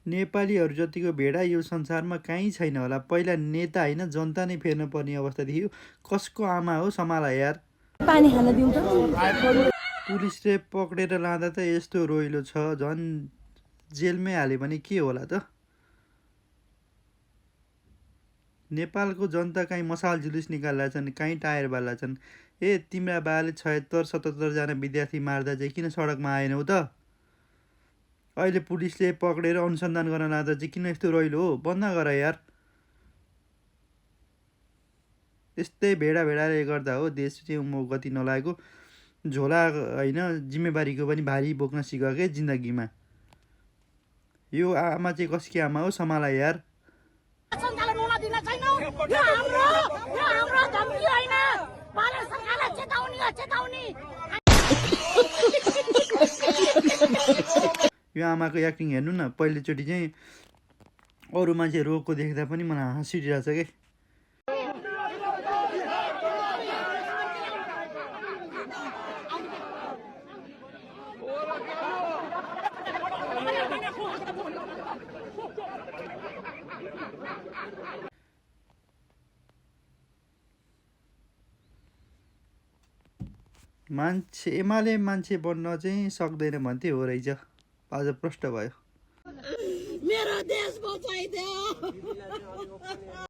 नेपालीहरू जतिको भेडा यो संसारमा कहीँ छैन होला। पहिला नेता होइन जनता नै फेर्न पर्ने अवस्था देखियो। कसको आमा हो सम्हाल यार। पानी खान दिउँ त। पुलिसले पक्रेर लाँदा त यस्तो रोइलो छ, झन् जेलमै हाल्यो भने के होला त। नेपालको जनता कहीँ मसाल जुलुस निकाल्दा छन्, कहीँ टायर बाल्दा छन्। ए तिम्रा बाले 76-77 जना विद्यार्थी मार्दा चाहिँ किन सडकमा आएनौ त? अहिले पुलिसले पक्रेर अनुसन्धान गर्न लाँदा चाहिँ किन यस्तो रहिलो हो? बन्द गर यार। यस्तै भेडाले गर्दा हो देश चाहिँ गति नलागेको। झोला होइन जिम्मेवारीको पनि भारी बोक्न सिक के जिन्दगीमा। यो आमा चाहिँ कसकी आमा हो सम्हाल यार। यो आमाको एक्टिङ हेर्नु न। पहिलोचोटि चाहिँ अरू मान्छे रोगको देख्दा पनि मलाई हाँस उठिरहेछ के। एमाले मान्छे बन्न चाहिँ सक्दैन भन्थे, हो रहेछ। आज प्रष्ट भयो। मेरो देश बचाइदेऊ।